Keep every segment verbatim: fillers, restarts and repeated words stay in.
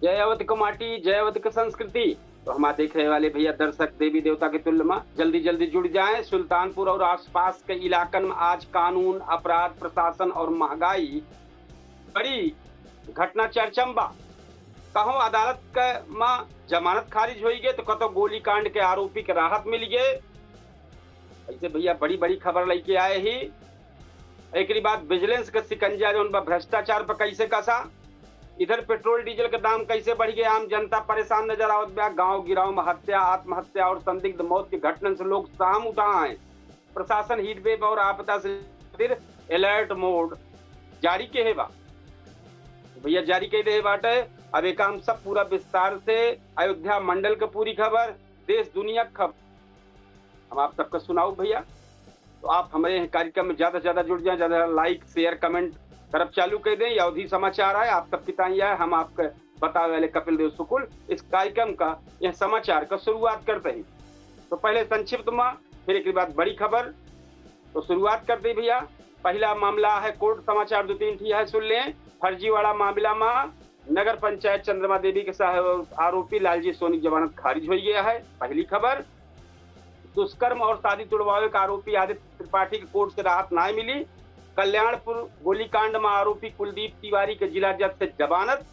जय अवध क माटी, जय अवध क संस्कृति। तो हमार देखे वाले भइया दर्शक देवी देवता के तुल्य मा जल्दी जल्दी जुड़ जाएँ। सुल्तानपुर और आसपास के इलाकन मा आज कानून, अपराध, प्रशासन और महंगाई बड़ी घटना चर्चा मा बा। कहूँ अदालत के मा जमानत खारिज होइ गए तो कतो गोलीकांड के आरोपी के राहत मिल गए। ऐसे भइया बड़ी बड़ी खबर लइके आए ही। एकरी बाद विजिलेंस के शिकंजा जौन बा भ्रष्टाचार पर कैसे कसा, इधर पेट्रोल डीजल के दाम कैसे बढ़ गए, आम जनता परेशान नजर आवत बा। गांव गिराव में हत्या, आत्महत्या और संदिग्ध मौत के घटनन से लोग सहम उठा हैं। प्रशासन हीट वेव और आपदा से खातिर अलर्ट मोड जारी के है बा। भइया जारी कइ दे बाटे। अब एक हम सब पूरा विस्तार से अयोध्या मंडल के पूरी खबर, देश दुनिया के खबर हम आप सबके सुनाऊ भइया। तो आप हमरे यह कार्यक्रम में ज्यादा से ज्यादा जुड़ जाएँ, ज्यादा लाइक, शेयर, कमेंट करब चालू कर दें। ये अवधी समाचार है, आप सबके ताई है, हम आपके बतावे वाले कपिल देव शुक्ल इस कार्यक्रम का, यह समाचार का शुरुआत करते ही। तो पहले संक्षिप्त मा, फिर एक बाद बड़ी खबर। तो शुरुआत करते ही भइया, पहला मामला है कोर्ट समाचार, दो तीन ठी है, सुन लें। फर्जीवाड़ा मामला मा नगर पंचायत चंद्रमा देवी के सह आरोपी लालजी सोनी की जमानत खारिज होइ गया है। पहली खबर। दुष्कर्म और शादी तुड़वावे के आरोपी आदित्य त्रिपाठी के कोर्ट से राहत नाय मिली। कल्याणपुर गोलीकांड मा आरोपी कुलदीप तिवारी के जिला जज से जमानत।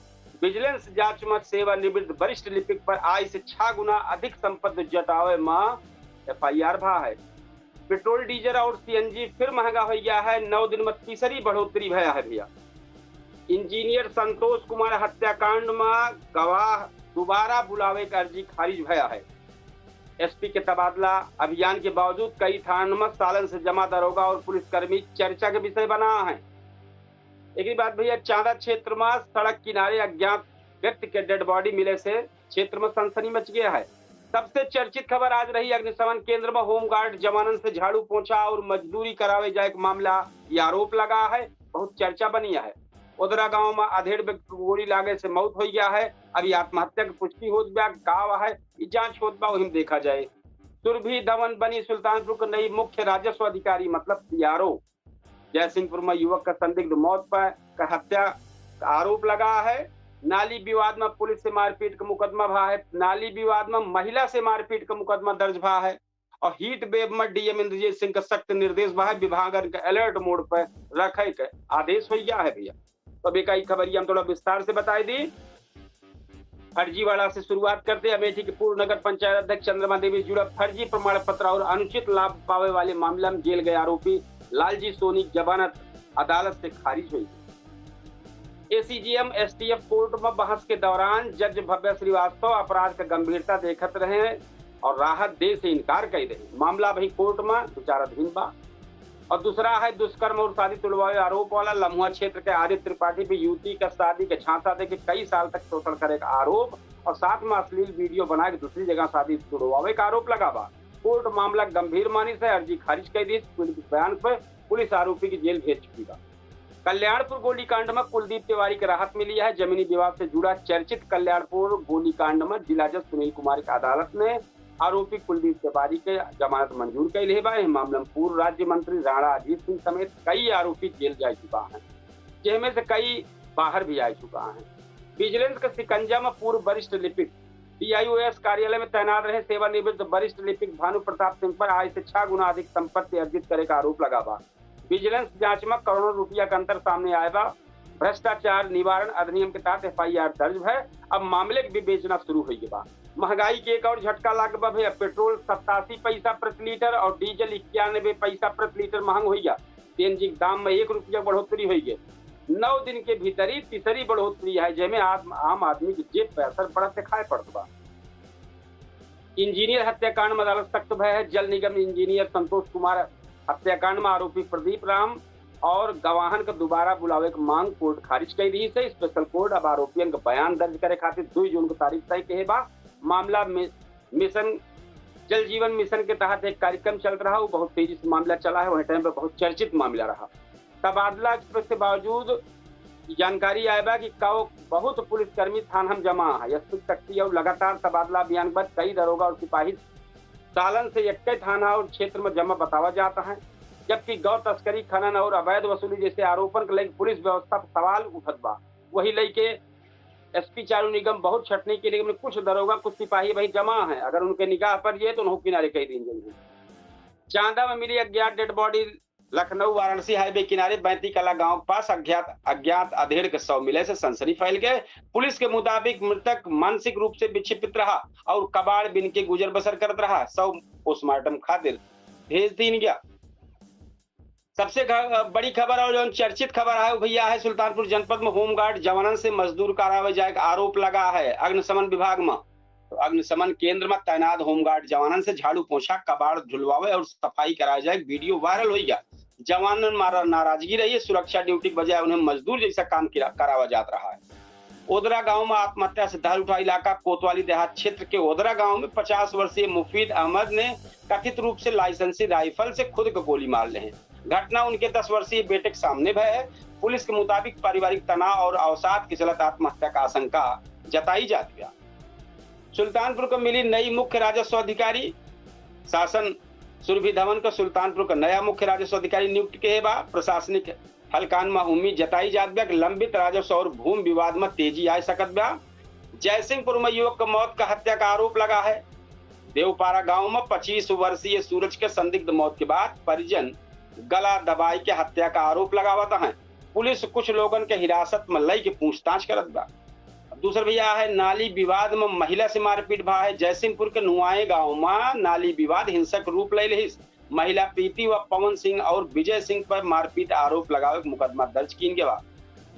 विजिलेंस जांच मा सेवानिवृत्त वरिष्ठ लिपिक पर आय से छह गुना अधिक संपत्ति जतावे मा एफआईआर भा है। पेट्रोल, डीजल और सीएनजी फिर महंगा होइ गया है। नौ दिन मा तीसरी बढ़ोतरी भया है भइया। इंजीनियर संतोष कुमार हत्याकांड मा गवाह दोबारा बुलावे के अर्जी खारिज भया है। एसपी के तबादला अभियान के बावजूद कई थानन मा सालन से जमा दरोगा और पुलिसकर्मी चर्चा के विषय बना है। एकरी बाद भइया, चांदा क्षेत्र मा सड़क किनारे अज्ञात व्यक्ति के डेड बॉडी मिले से क्षेत्र मा सनसनी मच गया है। सबसे चर्चित खबर आज रही अग्निशमन केंद्र मा होमगार्ड जवानन से झाड़ू पोछा और मजदूरी करावे जाए के मामला, ये आरोप लगा है, बहुत चर्चा बनी है। ओदरा गांव मा अधेड़ व्यक्ति को गोली लागे से मौत होइ गया है। अभी आत्महत्या की पुष्टि होत बा, का है, ये जांच होत बा, वही में देखा जाए। सुरभि धवन बनी सुल्तानपुर के नई मुख्य राजस्व अधिकारी, मतलब सीआरओ। जयसिंहपुर मा युवक का संदिग्ध मौत पर का हत्या का आरोप लगा है। नाली विवाद मा पुलिस से मारपीट का मुकदमा भा है। नाली विवाद मा महिला से मारपीट का मुकदमा दर्ज भा है। और हीट वेव मा डीएम इंद्रजीत सिंह का सख्त निर्देश भा है, विभागन का अलर्ट मोड पर रखे के आदेश होइ गया है भइया। तो अब एक आई खबरिया हम थोड़ा विस्तार से बताई दी। फर्जीवाड़ा से शुरुआत करते, अमेठी के पूर्व नगर पंचायत अध्यक्ष चंद्रमा देवी जुड़ा फर्जी प्रमाण पत्र और अनुचित लाभ पावे वाले मामला मा जेल गए आरोपी लालजी सोनी जमानत अदालत से खारिज हुई। एसीजीएम एसटीएफ कोर्ट मा बहस के दौरान जज भव्य श्रीवास्तव अपराध का गंभीरता देखत रहे और राहत दे से इनकार कइ रहे। मामला अभी कोर्ट मा विचाराधीन बा। और दूसरा है दुष्कर्म और शादी तुड़वावे आरोप वाला लम्हुआ क्षेत्र के आदित्य त्रिपाठी पे युवती का शादी के झांसा दे के कई साल तक शोषण करे का आरोप और साथ मा अश्लील वीडियो बना के दूसरी जगह शादी तुड़वावे का आरोप लगा बा। कोर्ट मामला गंभीर मानी से अर्जी खारिज कइ दी। पीड़ित के बयान पर पुलिस आरोपी की जेल भेज चुकी बा। कल्याणपुर गोलीकांड मा कुलदीप तिवारी के राहत मिली है। जमीनी विवाद से जुड़ा चर्चित कल्याणपुर गोलीकांड मा जिला जज सुनील कुमार के अदालत ने आरोपी कुलदीप तिवारी के जमानत मंजूर कइले बा। एह मामला मा पूर्व राज्य मंत्री राणा अजीत सिंह समेत कई आरोपी जेल जा चुका हैं, जेमे से कई बाहर भी आ चुका हैं। विजिलेंस के शिकंजा मा पूर्व वरिष्ठ लिपिक, डीआईओएस कार्यालय मा तैनात रहे सेवानिवृत्त वरिष्ठ लिपिक भानु प्रताप सिंह पर आय से छह गुना अधिक संपत्ति अर्जित करे का आरोप लगा बा। विजिलेंस जांच मा करोड़ों रुपया का अंतर सामने आए बा। भ्रष्टाचार निवारण अधिनियम के तहत एफआईआर दर्ज है। अब मामले के विवेचना शुरू होइ गई बा। महंगाई के एक और झटका लाग बा भइया। पेट्रोल सत्तासी पैसा प्रति लीटर और डीजल इक्यानवे पैसा प्रति लीटर महंग होइ गया। सीएनजी के दाम मा एक रुपया बढ़ोतरी होइ गई। नौ दिन के भीतर ही तीसरी बढ़ोतरी है, जेमे आम, आम आदमी के जेब पे असर पड़त दिखाई पड़त बा। इंजीनियर हत्याकांड मा अदालत सख्त भय है। जल निगम इंजीनियर संतोष कुमार हत्याकांड मा आरोपी प्रदीप राम और गवाहन का दोबारा बुलावे के मांग कोर्ट खारिज कइ दी है। स्पेशल कोर्ट अब आरोपियन का बयान दर्ज करे खातिर दो जून को तारीख तय कहे बा। मामला मि-, मिशन, जल जीवन मिशन के तहत एक कार्यक्रम चलत रहा, वो बहुत तेजी से मामला चला है, वही टाइम पे बहुत चर्चित मामला रहा। तबादला एक्सप्रेस के बावजूद जानकारी आए बा कि कव-, बहुत पुलिसकर्मी थाना मा जमा है। एसपी शक्ति और लगातार तबादला अभियान के बाद कई दरोगा और सिपाही सालन से एक्के थाना और क्षेत्र मा जमा बतावा जाता है, जबकि गौ तस्करी, खनन और अवैध वसूली जैसे आरोपन के लेके पुलिस व्यवस्था पर सवाल उठत बा। वही लेके एसपी चारू निगम बहुत छटनी के लिए कुछ दरोगा, कुछ सिपाही भाई जमा हैं, अगर उनके निगाह पर ये तो उनको किनारे कई दिन जाइए। चांदा में मिली अज्ञात डेड बॉडी। लखनऊ वाराणसी हाईवे किनारे बैती कला गांव के पास अज्ञात अज्ञात अधेड़ के शव मिले से सनसनी फैल गए। पुलिस के मुताबिक मृतक मानसिक रूप से विक्षिप्त रहा और कबाड़ बिन के गुजर बसर करत रहा। शव पोस्टमार्टम खातिर भेज दीन गया। सबसे घ-, बड़ी खबर और जौन चर्चित खबर है, वो भैया है सुल्तानपुर जनपद में होमगार्ड जवानन से मजदूर करावे जाए का आरोप लगा है अग्निशमन विभाग में। तो अग्निशमन केंद्र में तैनात होमगार्ड जवानन से झाड़ू पोछा, कबाड़ धुलवावे और सफाई करावे जाए, वीडियो वायरल होइगा। जवानन मारा नाराजगी रही है, सुरक्षा ड्यूटी के बजाय उन्हें मजदूर जैसा काम किया, करावा जात रहा है। ओदरा गांव में आत्महत्या से दहल उठा। इलाका कोतवाली देहात क्षेत्र के ओदरा गांव में पचास वर्षीय मुफीद अहमद ने कथित रूप से लाइसेंसी राइफल से खुद को गोली मार ले हैं। घटना उनके दस वर्षीय बेटे के सामने भय है। पुलिस के मुताबिक पारिवारिक तनाव और अवसाद के चलते आत्महत्या का आशंका जताई जात बा। सुल्तानपुर को मिली नई मुख्य राजस्व अधिकारी। शासन सुरभि धवन को सुल्तानपुर का नया मुख्य राजस्व अधिकारी नियुक्त के बा। प्रशासनिक हलकान में उम्मीद जताई जात बा कि लंबित राजस्व और भूमि विवाद में तेजी आ सकत बा। जयसिंहपुर में युवक के मौत का हत्या का आरोप लगा है। देवपारा गांव में पच्चीस वर्षीय सूरज के संदिग्ध मौत के बाद परिजन गला दबाई के हत्या का आरोप लगावत हैं। पुलिस कुछ लोगन के हिरासत में लई के पूछताछ करत बा। अब दूसर भैया है नाली विवाद में महिला से मारपीट भा है। जयसिंहपुर के नुआए गांव में नाली विवाद हिंसक रूप ले लिहिस। महिला प्रीति व पवन सिंह और विजय सिंह पर मारपीट आरोप लगावे के मुकदमा दर्ज कीन गया बा।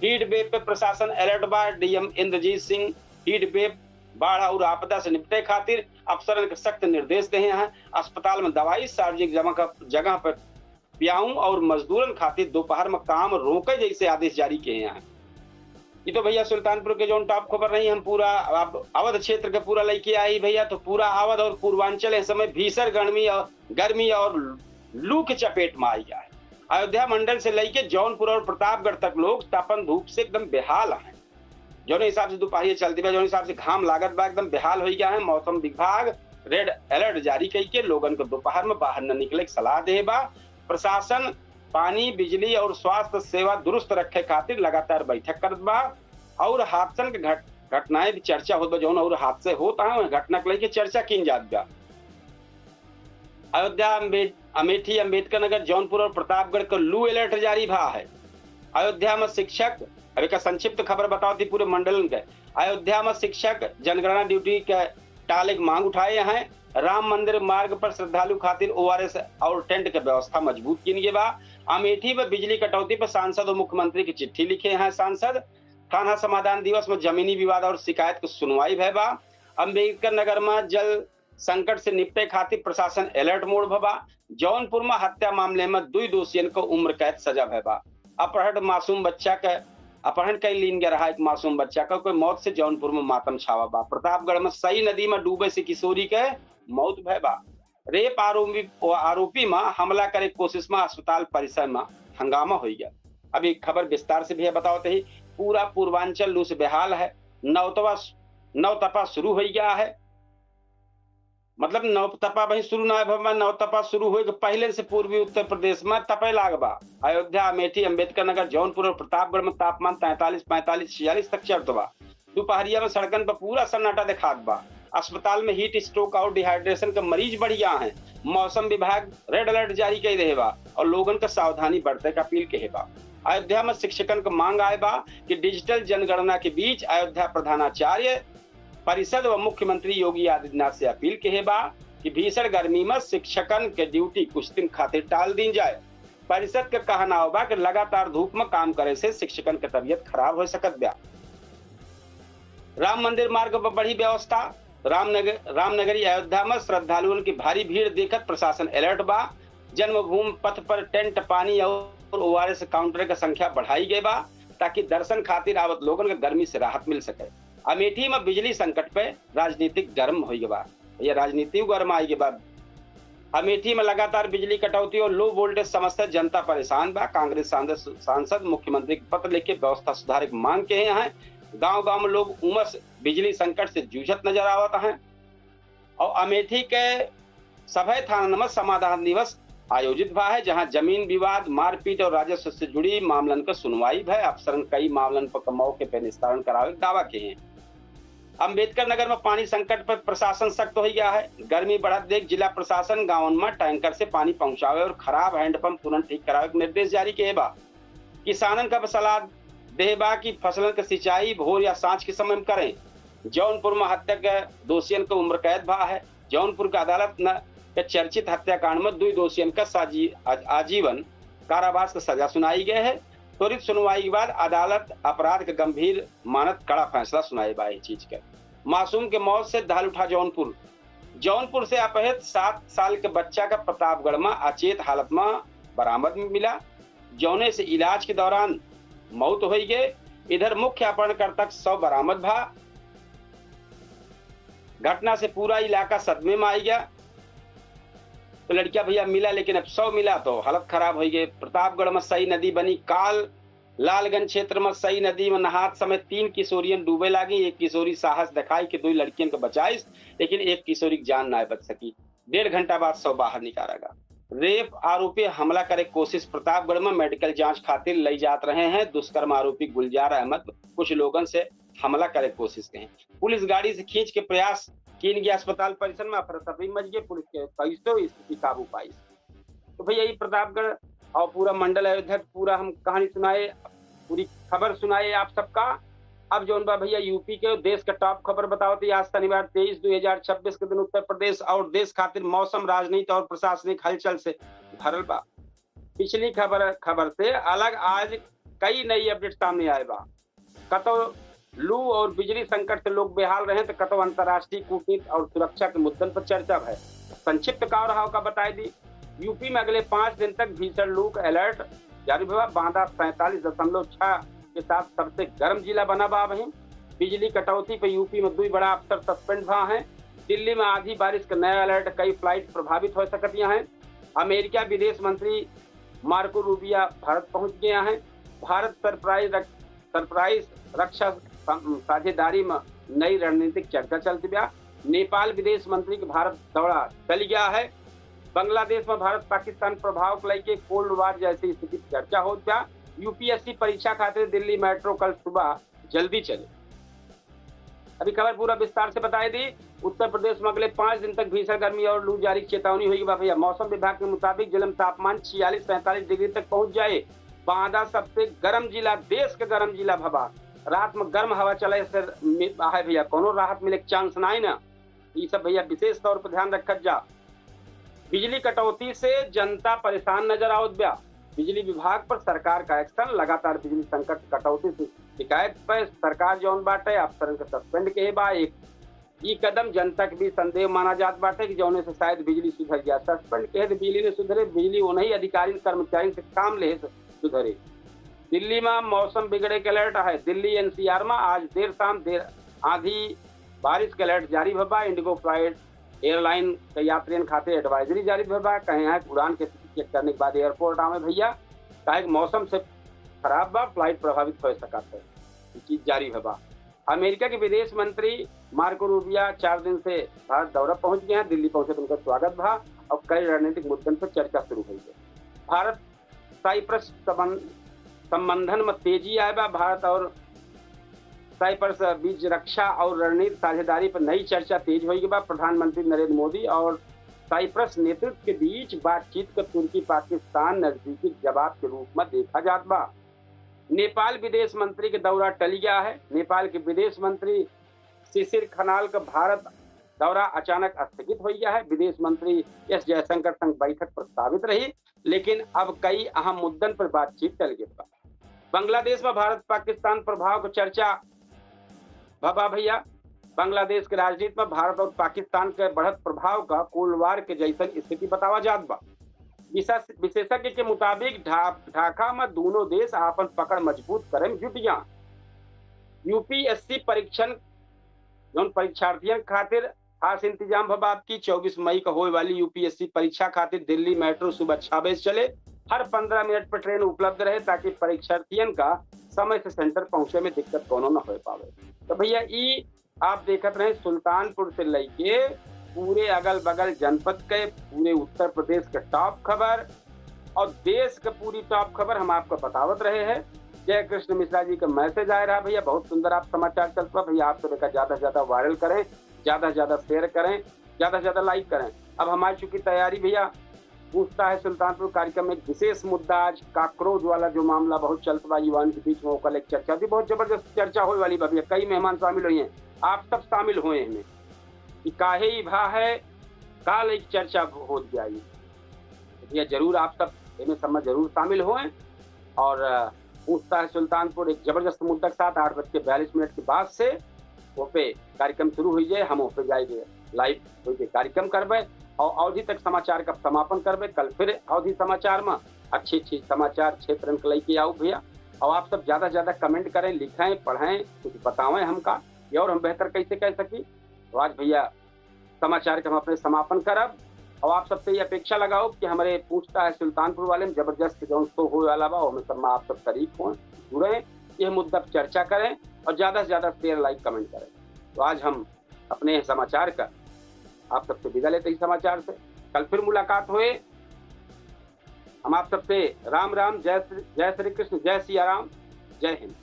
हीट वेव पे प्रशासन अलर्ट बा। डीएम इंद्रजीत सिंह हीट वेव, बाढ़ और आपदा से निपटे खातिर अफसरन के सख्त निर्देश देहे हैं। अस्पताल में दवाई, सार्वजनिक जमा का, जगह पर पियाऊ और मजदूरन खातिर दोपहर में काम रोके जैसे आदेश जारी किए हैं। ये तो भैया सुल्तानपुर के जौन टॉप खबर रही, हम पूरा अब अवध क्षेत्र के पूरा लेके आई भैया। तो पूरा अवध और पूर्वांचल इस समय भीषण गर्मी और गर्मी और लू के चपेट में आई है। अयोध्या मंडल से लेके जौनपुर और प्रतापगढ़ तक लोग तपन धूप से एकदम बेहाल हैं। जौन हिसाब से दोपहरिया चलती बा, जौन हिसाब से घाम लागत बा, एकदम बेहाल हो गया है। मौसम विभाग रेड अलर्ट जारी करके लोगन को दोपहर में बाहर न निकले के सलाह दे बा। प्रशासन पानी, बिजली और स्वास्थ्य सेवा दुरुस्त रखे खातिर लगातार बैठक करत बा और हादसन के घट-, घटनाएं भी चर्चा होत बा। जौन और हादसे होत हैं, वह घटना के लेके चर्चा कीन जात बा। अयोध्या, अम्बेड-, अमेठी, अम्बेडकर नगर, जौनपुर और प्रतापगढ़ को लू अलर्ट जारी भा है। अयोध्या में शिक्षक, अब एक संक्षिप्त खबर बताओ थी पूरे मंडलन के। अयोध्या में शिक्षक जनगणना ड्यूटी के टाले के मांग उठाए हैं। राम मंदिर मार्ग पर श्रद्धालु खातिर ओआरएस और टेंट के व्यवस्था मजबूत कीन गई बा। अमेठी में बिजली कटौती पर सांसद और मुख्यमंत्री की चिट्ठी लिखे हैं सांसद। थाना समाधान दिवस में जमीनी विवाद और शिकायत की सुनवाई भय बा। अम्बेडकर नगर में जल संकट से निपटे खातिर प्रशासन अलर्ट मोड भवा। जौनपुर में हत्या मामले में दुई दोषियन को उम्र कैद सजा भय बा। अपहरण मासूम बच्चा के, अपहरण कई लीन गया रहा एक मासूम बच्चा का, कोई मौत से जौनपुर में मातम छावा बा। प्रतापगढ़ में सई नदी में डूबे से किशोरी के मौत भय बा। रेप आरोपी, आरोपी में हमला करे कोशिश में अस्पताल परिसर में हंगामा हो गया। अभी खबर विस्तार से भी है, बताओ तो ही। पूरा पूर्वांचल लू से बेहाल है। नौतवा, नौतपा शुरू हो गया है। मतलब नौतपा वही शुरू ना भवा, नौतपा शुरू होए के पहले से पूर्वी उत्तर प्रदेश में तपे लाग बा। अयोध्या, अमेठी, अम्बेडकर नगर, जौनपुर और प्रतापगढ़ में तापमान तैंतालीस, पैंतालीस, छियालीस तक चढ़त बा। दोपहरिया में सड़कन पर पूरा सन्नाटा दिखात बा। अस्पताल में हीट स्ट्रोक और डिहाइड्रेशन के मरीज बढ़ गया है। मौसम विभाग रेड अलर्ट जारी कर रहे बा और लोगन का सावधानी बरते का अपील कहे बा। अयोध्या में शिक्षकन का मांग आए बा कि डिजिटल जनगणना के बीच अयोध्या प्रधानाचार्य परिषद व मुख्यमंत्री योगी आदित्यनाथ से अपील कहे बा कि भीषण गर्मी में शिक्षकन के ड्यूटी कुछ दिन खातिर टाल दीन जाए। परिषद के कहनाव बा कि लगातार धूप में काम करे से शिक्षकन के तबीयत खराब हो सकत बा। राम मंदिर मार्ग पर बढ़ी व्यवस्था। रामनगर, रामनगरी अयोध्या में श्रद्धालुअन की भारी भीड़ देखत प्रशासन अलर्ट बा। जन्मभूमि पथ पर टेंट, पानी और ओआरएस काउंटर के संख्या बढ़ाई गई बा, ताकि दर्शन खातिर आवत लोगन के गर्मी से राहत मिल सके। अमेठी में बिजली संकट पे राजनीतिक गर्म हो गया बा। ये राजनीति गर्म आई के बाद अमेठी में लगातार बिजली कटौती और लो वोल्टेज समस्या जनता परेशान बा। कांग्रेस सांसद, सांसद मुख्यमंत्री के पत्र लिख के व्यवस्था सुधारे की मांग किए हैं। गांव-गांव में लोग उमस बिजली संकट से जूझत नजर आवत हैं। और अमेठी के सभे थानन में समाधान दिवस आयोजित भा है, जहां जमीन विवाद, मारपीट और राजस्व से जुड़ी मामलन का सुनवाई भय। अफसरन कई मामलन पर मौके पर निस्तारण करावे के दावा किए हैं। अम्बेडकर नगर में पानी संकट पर प्रशासन सख्त हो गया है। गर्मी बढ़त देख जिला प्रशासन गांवन में टैंकर से पानी पहुंचावे और खराब हैंडपंप तुरंत ठीक करावे के निर्देश जारी किए बा। किसानन का सलाह देहे बा कि फसलन के सिंचाई भोर या सांझ के समय में करें। जौनपुर में हत्या के दोषियन के उम्र कैद भा है। जौनपुर के अदालत न के चर्चित हत्याकांड में दुई दोषियन का साजी-, आ-, आजीवन कारावास के सजा सुनाई गए है। त्वरित सुनवाई के बाद अदालत अपराध के गंभीर मानत कड़ा फैसला सुनाए बा। इस चीज के मासूम के मौत से दहल उठा जौनपुर। जौनपुर से अपहृत सात साल के बच्चा का प्रतापगढ़ में अचेत हालत में बरामद मिला, जौने से इलाज के दौरान मौत हो गए। इधर मुख्य अपहरणकर्ता का शव बरामद भा। घटना से पूरा इलाका सदमे में आई गया। तो लड़किया भैया मिला, लेकिन अब शव मिला तो हालत खराब हो गई। प्रतापगढ़ में सई नदी बनी काल, लालगंज क्षेत्र में सई नदी में नहात समय तीन किशोरियन डूबे लागी। एक किशोरी साहस दिखाई के दो लड़कियन के बचाइस, लेकिन एक किशोरी की जान ना बच सकी। डेढ़ घंटा बाद शव बाहर निकाला गया। रेप आरोपी हमला करे कोशिश प्रतापगढ़ में मेडिकल जांच खातिर लई जात रहे हैं। दुष्कर्म आरोपी गुलजार अहमद कुछ लोगन से हमला करे कोशिश के हैं। पुलिस गाड़ी से खींच के प्रयास कीन गया। अस्पताल परिसर में अफरा तफरी मच गई। पुलिस के कैसो स्थिति काबू पाई। तो भैया, ये प्रतापगढ़ और पूरा मंडल अयोध्या की पूरा हम कहानी सुनाए, पूरी खबर सुनाए आप सबका। अब जौन बा भैया, यूपी के देश का टॉप खबर बताओ तो आज शनिवार तेईस दो हजार छब्बीस के दिन उत्तर प्रदेश और देश खातिर मौसम, राजनीति और प्रशासनिक हलचल से भरल बा। पिछली खबर, खबर से अलग आज कई नई अपडेट सामने आए बा। कतौ लू और बिजली संकट से लोग बेहाल रहे तो कतौ अंतर्राष्ट्रीय कूटनीति और सुरक्षा के मुद्दन पर चर्चा भय। संक्षिप्त का रहा का बताए दी। यूपी में अगले पाँच दिन तक भीषण लू का अलर्ट जारी भवा। बांदा सैंतालीस दशमलव छह के साथ सबसे गर्म जिला बना बा। वहीं बिजली कटौती पर यूपी में दुई बड़ा अफसर सस्पेंड भा हैं। दिल्ली में आधी बारिश का नया अलर्ट, कई फ्लाइट प्रभावित हो सकती हैं। अमेरिका विदेश मंत्री मार्को रूबिया भारत पहुंच गया है। भारत सरप्राइज रक-, सरप्राइज रक्षा सम-, साझेदारी में नई रणनीतिक चर्चा चलती बा। नेपाल विदेश मंत्री के भारत दौरा चल गया है। बांग्लादेश में भारत पाकिस्तान प्रभाव को लेके कोल्ड वार जैसी स्थिति पर चर्चा होत बा। यूपीएससी परीक्षा खातिर दिल्ली मेट्रो कल सुबह जल्दी चले। अभी खबर पूरा विस्तार से बताए दी। उत्तर प्रदेश में अगले पाँच दिन तक भीषण गर्मी और लू जारी चेतावनी होगी बा भैया। मौसम विभाग के मुताबिक जिले में तापमान छियालीस सैंतालीस डिग्री तक पहुंच जाए। बांदा सबसे गर्म जिला, देश का गर्म जिला भवा। रात में गर्म हवा चले से मि-, आहे भैया, कोनो राहत मिले के चांस ना है ना। ये सब भैया विशेष तौर पर ध्यान रखत जा। बिजली कटौती से जनता परेशान नजर आवत बा। बिजली विभाग पर सरकार का एक्शन, लगातार बिजली संकट कटौती से शिकायत पे सरकार जौन बाटे अफसरन के सस्पेंड के बा। एक ई कदम जनता के बीच संदेह माना जात बाटे कि जौने से शायद बिजली सुधर गया। सस्पेंड के तो बिजली न सुधरे, बिजली उन्हीं अधिकारियों कर्मचारियों से काम लेहे से सुधरे। दिल्ली में मौसम बिगड़े के अलर्ट है। दिल्ली एनसीआर में आज देर शाम देर आंधी बारिश के अलर्ट जारी भवा। इंडिगो फ्लाइट एयरलाइन के यात्रियन खातिर एडवाइजरी जारी भवा। कहे हैं कि उड़ान के स्थिति चेक करने के बाद एयरपोर्ट आवे भैया, काहे कि मौसम से खराब बा, फ्लाइट प्रभावित हो सकत है। ये चीज जारी भवा। अमेरिका के विदेश मंत्री मार्को रूबिया चार दिन से भारत दौरा पहुंच गए हैं। दिल्ली पहुंचे तो उनका स्वागत भा और कई रणनीतिक मुद्दन पर चर्चा शुरू हुई है। भारत साइप्रस संबं-, संबंधन में तेजी आए बा। भारत और साइप्रस बीच रक्षा और रणनीति साझेदारी पर नई चर्चा तेज होई बा। प्रधानमंत्री नरेंद्र मोदी और साइप्रस नेतृत्व के बीच बातचीत को तुर्की पाकिस्तान नजदीकी जवाब के रूप में देखा जात बा। नेपाल विदेश मंत्री के दौरा टल गया है। नेपाल के विदेश मंत्री शिशिर खनाल का भारत दौरा अचानक स्थगित हो गया है। विदेश मंत्री एस जयशंकर संग बैठक प्रस्तावित रही, लेकिन अब कई अहम मुद्दन पर बातचीत टल गई बा। बांग्लादेश में भारत पाकिस्तान प्रभाव का चर्चा भवा भैया। बांग्लादेश के राजनीति में भारत और पाकिस्तान के बढ़त प्रभाव का कोल्ड वार के जैसन स्थिति बतावा जात बा। विशेष-, विशेषज्ञ के मुताबिक ढा-, ढाका में दोनों देश आपन पकड़ मजबूत करे में जुट गया। यूपीएससी परीक्षण, जौन परीक्षार्थियन खातिर खास इंतजाम भवा आपकी। चउबीस मई का होए वाली यूपीएससी परीक्षा खातिर दिल्ली मेट्रो सुबह छह बजे चले। हर पन्द्रह मिनट पर ट्रेन उपलब्ध रहे, ताकि परीक्षार्थियन का समय से सेंटर पहुंचे में दिक्कत कोनो न हो पावे। तो भैया, ई आप देखत रहे सुल्तानपुर से लेके पूरे अगल बगल जनपद के, पूरे उत्तर प्रदेश के टॉप खबर और देश के पूरी टॉप खबर हम आपको बतावत रहे हैं। जय कृष्ण मिश्रा जी का मैसेज आए रहा भैया, बहुत सुंदर आप समाचार चलत बा भैया, आप सब एका ज्यादा से ज्यादा वायरल करें, ज्यादा से ज्यादा शेयर करें, ज्यादा से ज्यादा लाइक करें। अब हमारी चूंकि तैयारी भैया पूछता है सुल्तानपुर कार्यक्रम में एक विशेष मुद्दा, आज कॉकरोच वाला जो मामला बहुत चलत बा युवान के बीच में, ओकर एक चर्चा थी, बहुत जबरदस्त चर्चा होए वाली बा भैया, कई मेहमान शामिल हुए हैं, आप सब शामिल हुए हैं कि काहे ई भा है, काल एक चर्चा होत जाई। भैया जरूर आप सब एमे सब में जरूर शामिल होएं। और, अ, पूछता है सुल्तानपुर एक जबरदस्त मुद्दा के साथ आठ बज के बयालीस मिनट के बाद से वो पे कार्यक्रम शुरू हुई जाए, हम वो पे जाएंगे, लाइव होके कार्यक्रम करबे और अवधी तक समाचार का समापन करबे। कल फिर अवधी समाचार में अच्छी अच्छी समाचार क्षेत्रन के लेके आऊ भैया। और आप सब ज्यादा से ज्यादा कमेंट करें, लिखें, पढ़ें, कुछ बतावें हमका, ये और हम बेहतर कैसे कह सकी। तो आज भैया समाचार के हम अपने समापन करब और आप सबसे ये अपेक्षा लगाओ कि हमारे पूछता है सुल्तानपुर वाले में जबरदस्त जौन शो होए वाला बा, ओमे सब में आप सब शरीक हों, जुड़ें, यह मुद्दा पर चर्चा करें और ज्यादा से ज्यादा शेयर, लाइक, कमेंट करें। तो आज हम अपने समाचार का आप सबसे विदा लेते ही समाचार से, कल फिर मुलाकात होए। हम आप सबसे राम राम, जय श्री, जय श्री कृष्ण, जय सिया राम, जय हिंद।